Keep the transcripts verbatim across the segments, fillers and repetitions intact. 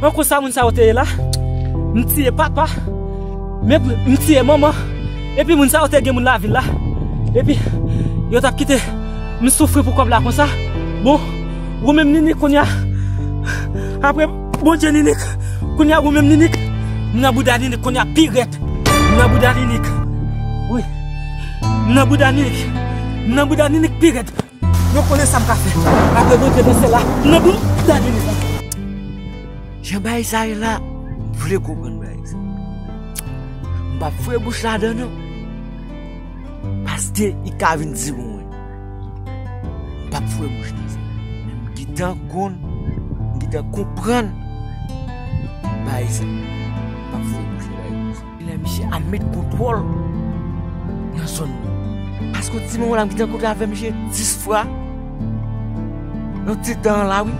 Nan konsa moun sa yo te ye la, m tiye papa, men m tiye manman, epi moun sa yo te gen moun lavil la, epi yo t ap kite m soufri pou kòb la konsa. Bon, ou menm Ninik kounye a, apre Bondye Ninik, kounye a ou menm Ninik, m nan bouda Ninik kounye a pi rèd, m nan bouda Ninik, wi, m nan bouda Ninik, m nan bouda Ninik pi rèd. Nou konnen sa m ka fè. Apre Bondye nan syèl la, m nan bouda Ninik la. Jan bagay sa ye la, m vle konprann bagay sa. M p ap foure bouch ladan non. Paske li ka vin di pou mwen. M p ap foure bouch nan sa. Men m gentan konn, m gentan konprann bagay sa. M p ap foure bouch nan bagay sa. Lè misye ap met kontwòl nan zòn nan. Paske yon ti moman la m gentan kontre avè misye dis fwa. Nan ti tan an la wi.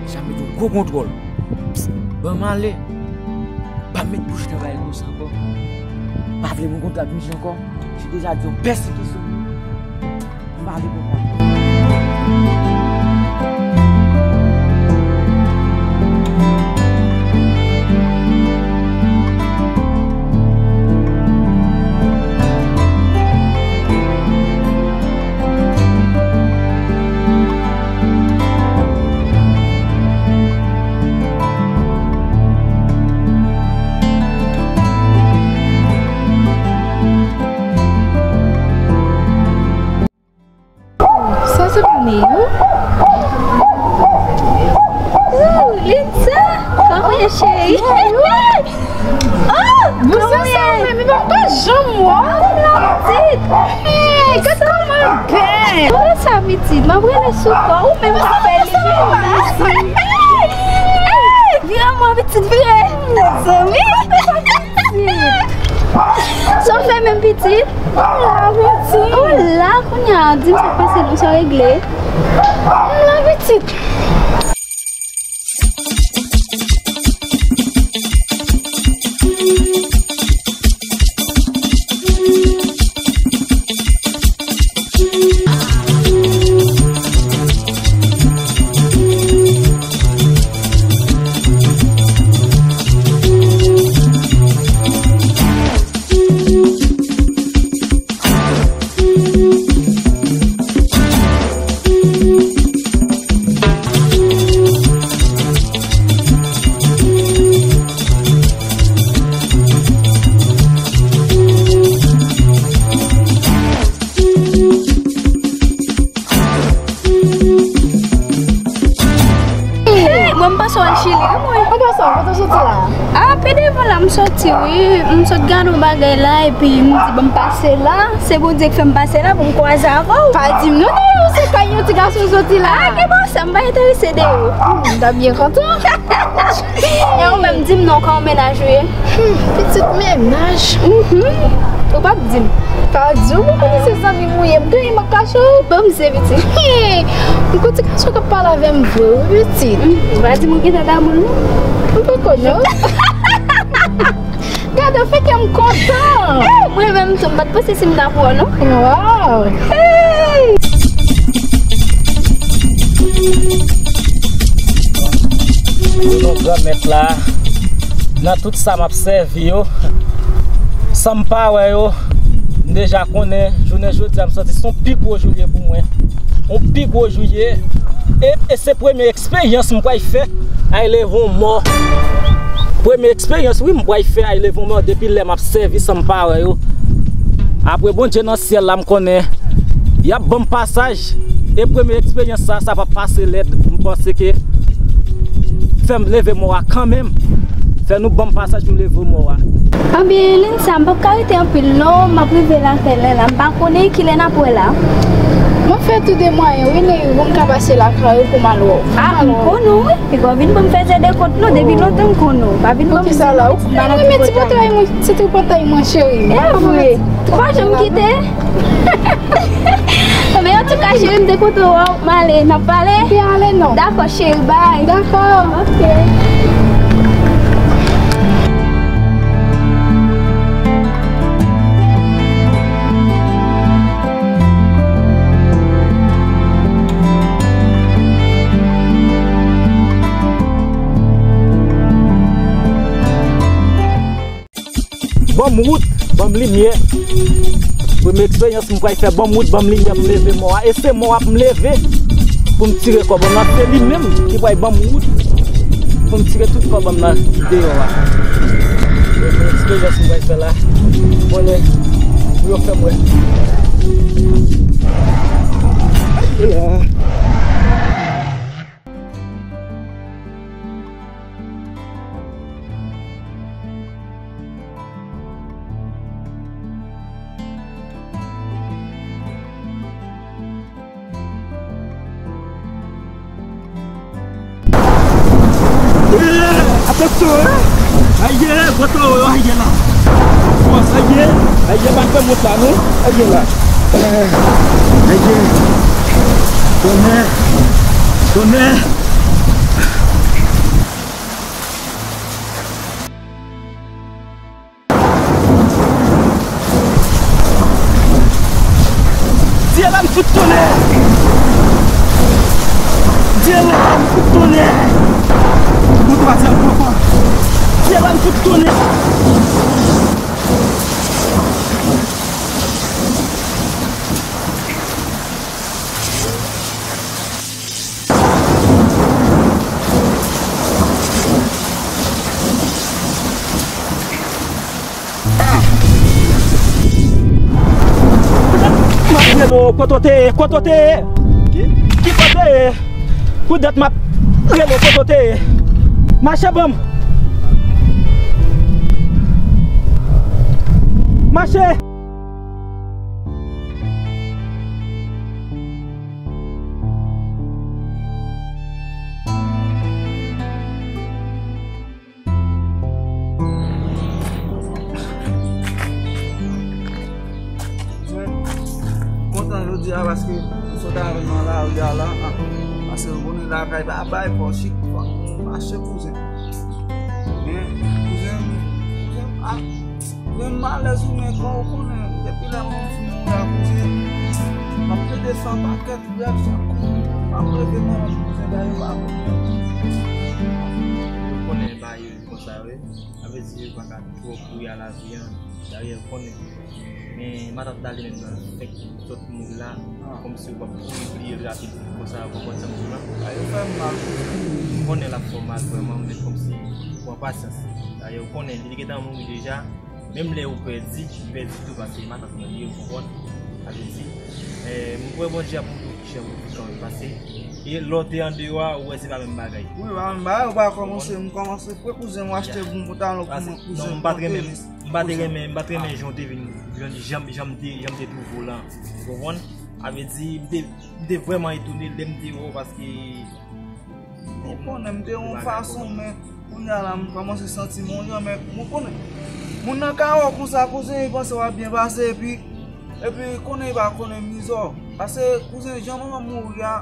Misye ap met yon gwo kontwòl. Ban m ale. Pa met bouch nan bagay konsa ankò. Pa vle mwen kontre ak misye ankò. Misye deja di yon pèsekisyon. Sa se pa Neyou? Ooh, Linsa! Kòman w ye, cheri? Oh, kòman w ye? Mwen pa janm wè w. Hey, gad kòman l bèl! Kòman sa, pitit? M ap rele sou kò ou, menm ou fè li menm. Hey, vire mwen, pitit, vire. Zanmi. Sa w fè menm, pitit? Ou la, pitit. Ou la, kounye a, di m sa k pase, nou sa regle. M la, pitit. Hey, mwen m panse w al Chili, wi, mwen. Ou panse w, kote w soti la? A, pi devan la, m soti, wi. M sot gade yon bagay la, epi m di, bon, m pase la. Se Bondye k fè m pase la pou m kwaze avè w. Pa di m non, non, se kay yon ti gason soti la. A, ki bò sa, m pa enterese de ou. Hmm, m ta byen kontan. E ou menm, di m non, kòman mennaj ou ye? Hmm, pitit mennaj. Mhm. Ou p ap di m. Pa di w, mwen konnen se zanmi m ou ye. M genyen m ap kache w. Ban m ze, pitit. Hey, m gon ti gason k ap pale avè m vre, wi, pitit. Hmm, ou pa di m ou gentan damou l, non? M poko, non. Gade, fè kè m kontan. Eh, mwen menm tou, m pa t panse si m ta pran w, non. Waw. Hey! Pou non Granmèt la, nan tout sa m ap sèvi yo, san m pa wè yo, m deja konnen, jounen jodi a, m santi se yon pi gwo jou ye pou mwen. Yon pi gwo jou ye. E, e se premye eksperyans m pral fè al leve yon mò. Premye eksperyans, wi, m pral fè al leve yon mò depi lè m ap sèvi san m pa wè yo. Apre Bondye nan syèl la, m konnen y ap ban m pasaj. E premye eksperyans sa, sa p ap pase lèd. M panse ke fè m leve mò a kanmenm. Fè nou ban m pasaj pou m leve mò a. Anben, Linsa, m p ap ka rete anpil non, m ap rive lakay la, la. M pa konnen kilè n ap wè la. Mwen fè tou de mwayen, wi, Neyou, pou m ka pase lakay ou pou m al wè w. A, m konnen w, wi. Piga w vin ban m fè zèdekont non, depi lontan m konnen w. Pa vin ban m... Poukisa la? Ou pa nan renmen tripotay mwen, se tripotay mwen, cheri. E vre. Ou pa janm kite. Men antouka, cheri, m te kontan wè w. M ale, n ap pale? Pi ale non. Dakò, cheri, bye. Dakò. Ok. Ban m wout, ban m limyè. Premye eksperyans m pral fè, ban m wout, ban m limyè pou m leve mò a. E se mò a pou m leve pou m tire kòb nan. Se li menm ki pral ban m wout pou m tire tout kòb nan deyò a. Premye eksperyans m pral fè la. Konnen pou yo fè m wè. Atansyon, hein? Aye, gwo toro, aye la. Fòs, aye, aye, pa fè mont la, non? Aye la. Aye. Tonnè. Tonnè. Dyela m fout tonnè! Dyela m fout tonnè! Moto a sèl pran fò. Dyela m fout tonnè! M ap rele w, kote w te ye, kote w te ye? Ki, ki kote w te ye? Poutèt m ap rele w, kote w te ye? Mache ban m. Mache. Mwen kontan jodi a paske m sot avè l nan lari a la. Paske w konnen lakay pa bay, fò w chik, fò w mache kouzen. Men, kouzen, kouzen, a, kouzen m alèz wi, men kòm w konnen, depi lè mwen fin mouri a kouzen, m ap plede fè yon pakèt grèv chak kou. M ap reve manman m kouzen dayè pa konnen. Yo konnen bagay yo konsa wi. Sa vle di yo pa ka twò kouri a lavi an. Dayè, yo konnen. Men matant la li menm nan fèk sot mouri la. Kòmsi yo p ap kouri bliye l rapid konsa, w konprann sa m di w la? A, yo fè m mal. M konnen l ap fè w mal vrèman, men kòmsi pran pasyans. Dayè, yo konnen li te gentan mouri deja. Menm lè ou pèdi, li pèdi tou paske matant mwen li ye, ou konprann? Sa vle di, eh, m kwè Bondye ap montre w kijan pou w kanpe pase. E lè w te andeyò a, ou wè se pa menm bagay. Wi, pa menm bagay, ou pa kòmanse, m kòmanse fre kouzen, m achte bon pantalon pou mwen, kouzen. Non, m pa t renmen, m pa t renmen, m pa t renmen jan w te vin, jan, jan, jan m te, jan m te twouve w la. Ou konprann? Sa vle di, m te, m te vrèman etone lè m te wè w paske Ou konnen m te yon fason, men kounye a la m kòmanse santi m yon jan, men ou konnen. Moun nan ka wè w konsa, kouzen, li panse w ap byen pase, epi, epi konnen li pa konnen mizè w. Paske kouzen, jan manman m mouri a,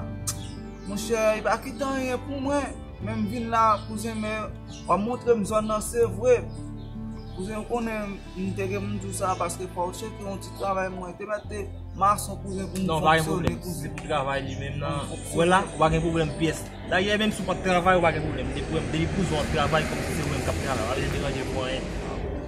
monchè, li pa kite anyen pou mwen. Men m vin la, kouzen, men w ap montre m zòn nan, se vre. Kouzen, ou konnen, m te gen pou m di w sa, paske fò w tcheke yon ti travay mwen te mèt te mason kouzen pou m fonksyone kouzen. Non, pa gen pwoblèm. Si se pou travay li menm nan, wè la, ou pa gen pwoblèm pyès. Dayè, menm si w pa t travay, ou pa gen pwoblèm. Depi, depi kouzen w ap travay, kòmsi se ou menm k ap travay, w pa bezwen deranje pou anyen.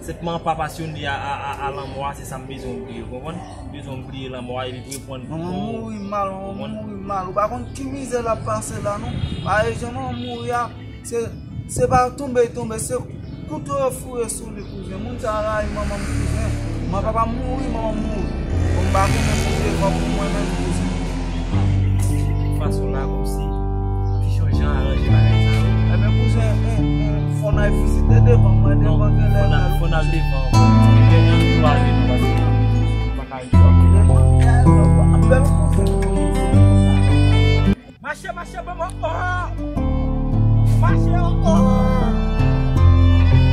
Senpman pa pasyone a, a, a, a lanmò a, se sa m bezwen w bliye, w konprann? M bezwen w bliye lanmò a, epi pou reprann. Manman m mouri mal, manman m mouri mal. Ou pa konn ki mizè l ap pase la, non. Parèy jan manman m mouri a, Se, se pa tonbe l tonbe, se kouto yo foure sou li, kouzen. Moun sa a rayi manman m, kouzen. Mwen, papa m mouri, manman m mouri. Bon, m pa konnen si se fò pou mwen menm, kouzen. Fason la, kòmsi, ti jan jan aranje bagay sa yo. Ebyen, kouzen, eh, eh, fò n al vizite devan, mwen, devan genlè. Non, fò n al, fò n al devan. Genlè, nou ale, nou, paske nou pa ka ret la. Devan genlè, nou ap bèl, kouzen. Mache, mache, bon, bon, oh! Mache, oh, oh!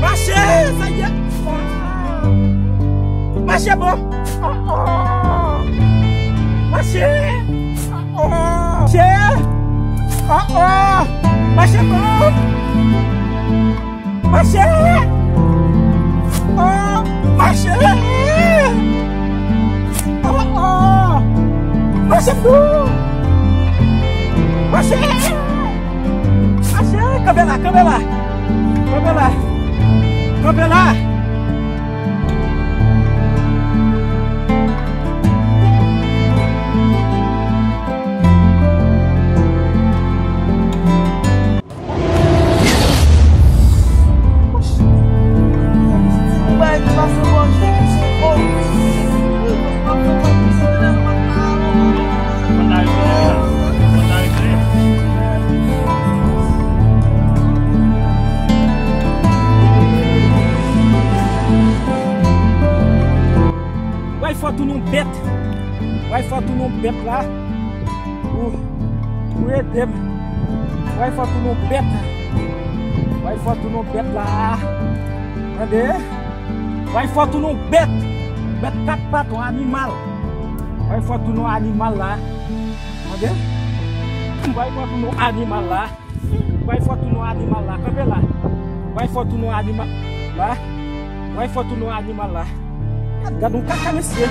Mache, sa y est! Ah! Mache, bon! Oh, oh! Mache! Oh, oh! Mache! Oh, oh! Mache, bon! Mache! Oh, mache! Oh, oh! Mache fou! Mache! Mache! Kanpe la, kanpe la! Kanpe la! Kanpe la! Fò tounen yon bèt. Way fò tounen yon bèt la. Ou, ou ede m. Way fò tounen yon bèt. Way fò tounen yon bèt la. Tande? Way fò tounen yon bèt. Bèt kat pat, yon animal. Way fò tounen yon animal la. Tande? Way fò tounen yon animal la. Bay fò tounen yon animal la, kanpe la. Bay fò tounen yon animal la. Bay fò tounen yon animal la. Gad, gad yon kaka, mesye.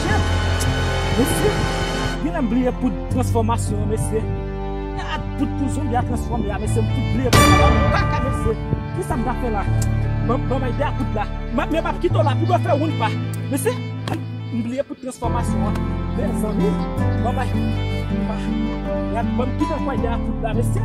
Shit. Mesye. Genlè m bliye poud transfòmasyon an, mesye. Gad poud pou zonbi a transfòme a, mesye. M tout bliye poud la. Gad yon kaka, mesye. Kisa m ta fè la? Ban m, ban m ede a poud la. M ap, men m ap kite w la pou w fè woun pa. Mesye. M bliye poud transfòmasyon an. Mezanmi, manman, gad, ban m kite kway dèyè poud la, mesye.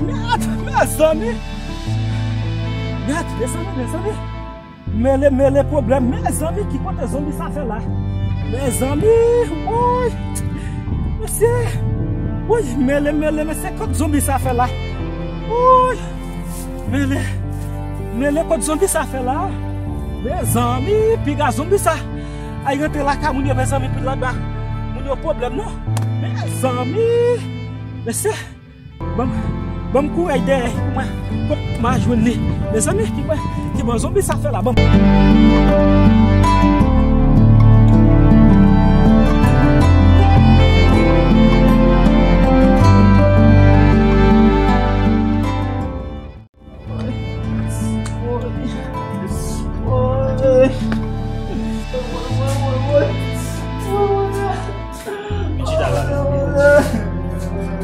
Mèd, mezanmi. Mèd, mezanmi, mezanmi. Mele, mele pwoblèm. Mezanmi, ki kote zonbi sa fè la? Mezanmi, woy! Mesye! Woy, mele, mele, mesye, kot zonbi sa fè la? Woy! Mele, mele, kot zonbi sa fè la? Mezanmi, piga zonbi sa. Ay rantre lakay moun yo, mezanmi, pou l ap ba moun yo pwoblèm, non? Mezanmi! Mesye! Ban m, ban m kouri dèyè pou mwen. Kot m a jwenn li? Mezanmi, ki bò, ki bò zonbi sa fè la? Ban m. Vin chita la.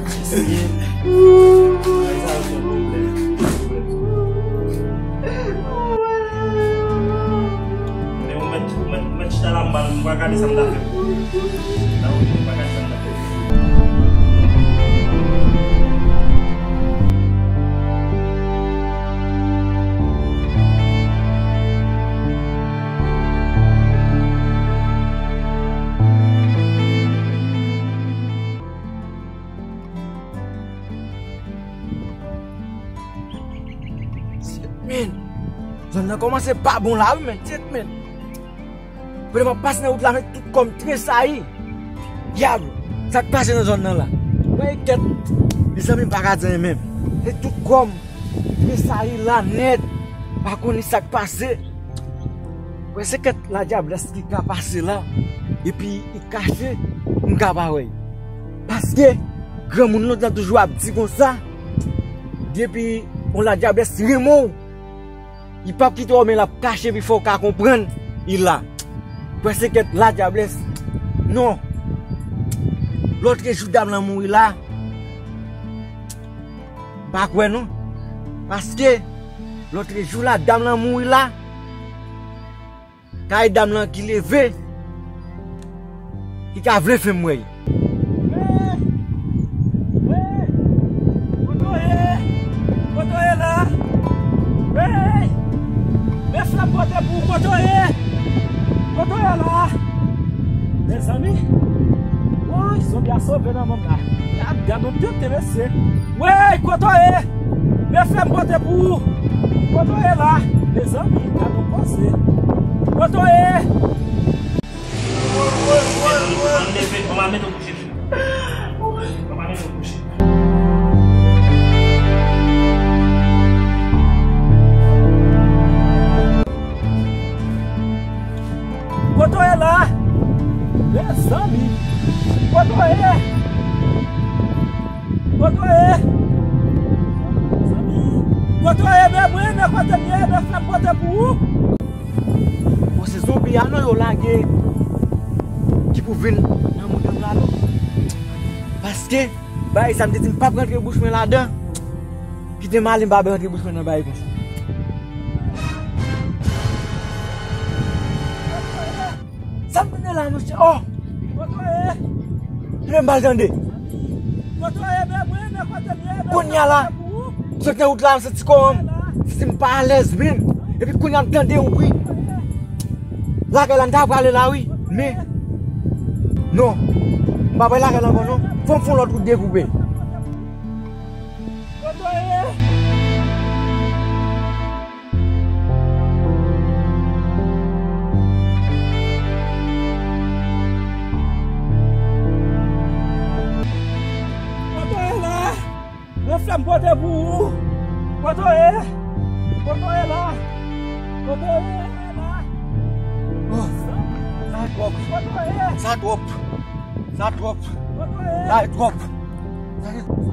Mesye. Ay, sa yo se pwoblèm. Pwoblèm. Men ou mèt, ou mèt, ou mèt chita la, m pa, m pa gade sa m ta fè. La, ou pa gade sa m ta fè. Shit, man. Zòn nan kòmanse pa bon la wi, men. Shit, man. Pandan m ap pase nan wout la, men tout kò m tresayi. Dyab, sa k pase nan zòn nan la? Mwen kèt. Mezanmi, m pa ka di anyen menm. Se tout kò m tresayi la nèt. Pa konnen sa k pase. Mwen se kèt la dyablès ki ka pase la. Epi li kache, m ka pa wè. Paske granmoun lontan toujou ap di konsa, depi yon la dyablès renmen w, li p ap kite w, men l ap kache pi fò w ka konprann li la. Prèske kèt la dyablès. Non. Lòtrejou dam lan mouri la. M pa kwè non. Paske lòtrejou la dam lan mouri la. Kay dam lan ki leve, ki ka vle fè m wè l. Hey! Hey! Kote w ye? Kote w ye la? Hey! Men frè m pote pou ou, kote w ye? Kote w ye la? Mezanmi, woy, zonbi a sove nan men m la. Gad, gad yon tenten, mesye. Wey, kote w ye? Men frè m pote pou ou. Kote w ye la? Mezanmi, gad yon koze. Kote w ye? Mezanmi, ban m leve, ban m al mete w kouche, cheri. Ban m al mete w kouche. Kote w ye la? Mezanmi. Kote w ye? Kote w ye? Mezanmi. Kote w ye, men mwen, men kote m ye, men frè m pote pou ou. Bon, se zonbi a non yo lage ki pou vin nan mouda m la non. Paske bagay sa m te di m p ap rantre bouch mwen ladan. Kite m ale, m pa rantre bouch mwen nan bagay konsa. Sa m tande la, mesye? Oh! Kote w ye? Kite m pa tande. Kote w ye, men mwen, men kote m ye, men kounye a la, m sot nan wout la, m santi kò m, m santi m pa alèz menm. Epi kounye a m tande yon bri. Lakay la m ta prale la wi, men non. M M pa pral lakay la ankò non. Fò m fè yon lòt wout dekoupe. Kote w ye? Kote w ye la? Reflè m pote pou ou. Kote w ye? Kote w ye la? Kote w ye la? Oh, sa twòp. Kote w ye? Sa twòp. Sa twòp. Kote w ye? Sa twòp. Sa twòp.